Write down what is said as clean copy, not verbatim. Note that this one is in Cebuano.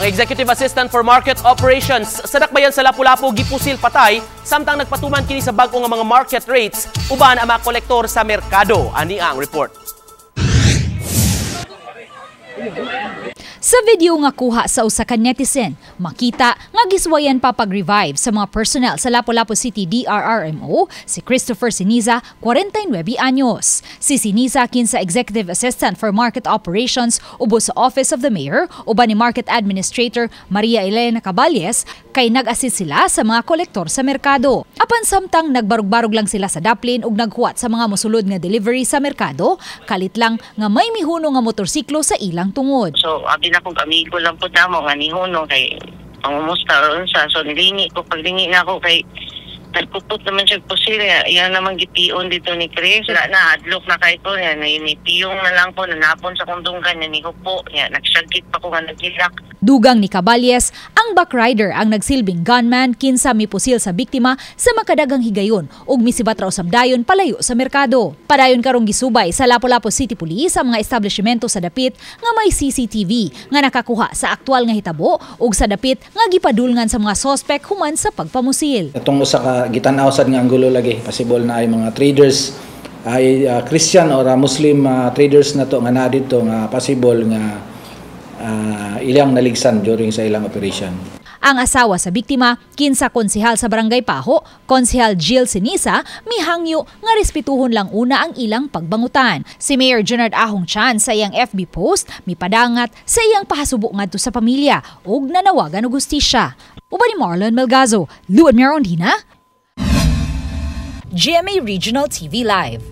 Ang Executive Assistant for Market Operations sa Dakbayan sa Lapu-Lapu gipusil patay samtang nagpatuman kini sa bag-o nga mga market rates uban ang mga kolektor sa merkado. Ani ang report. Sa video nga kuha sa usa ka netizen, makita nga giswayan pa pag-revive sa mga personnel sa Lapu-Lapu City DRRMO si Christopher Siniza, 49 anyos. Si Siniza, kinsa Executive Assistant for Market Operations ubos sa Office of the Mayor uban ni Market Administrator Maria Elena Caballes, kay nag-assist sila sa mga kolektor sa merkado. Apan samtang nagbarug-barug lang sila sa daplin ug naghuwat sa mga mosulod nga delivery sa merkado, kalit lang nga may mihuno nga motorsiklo sa ilang tungod. So, abi na kong amigo lang po namo nga nihuno kay pangumusta or unsa. So, nilingi ko. Paglingi na ako kay nagpuput naman siya pusil. Yan naman gipion dito ni Chris. Wala na, hadlok na kay ko. Yan, ni piyong na lang ko, nanapon sa kundunggan, yan, ni hupo. Yan, nagsagit pa ko nga naghilak. Dugang ni Caballes, ang backrider ang nagsilbing gunman kinsa mipusil sa biktima sa makadagang higayon ug misibat ra usab dayon palayo sa merkado. Padayon karong gisubay sa Lapu-Lapu City Police ang mga establishmento sa dapit nga may CCTV nga nakakuha sa aktual nga hitabo ug sa dapit nga gipadulngan sa mga sospek human sa pagpamusil. Itong usa ka gitan-aw sad nga anggulo lagi, possible na ay mga traders ay Christian or Muslim traders na to nga naa didto nga possible nga ilang naligsan during sa ilang operation. Ang asawa sa biktima, kinsa konsehal sa Barangay Paho, Konsehal Jill Sinisa, mihangyo nga respetuhon lang una ang ilang pagbangutan. Si Mayor Junard Ahong Chan sa iyang FB post, mipadangat sa iyang pahasubo ngadto sa pamilya ug nanawagan og hustisya. Uban ni Marlon Melgazo, Luan Mirondina, GMA Regional TV Live.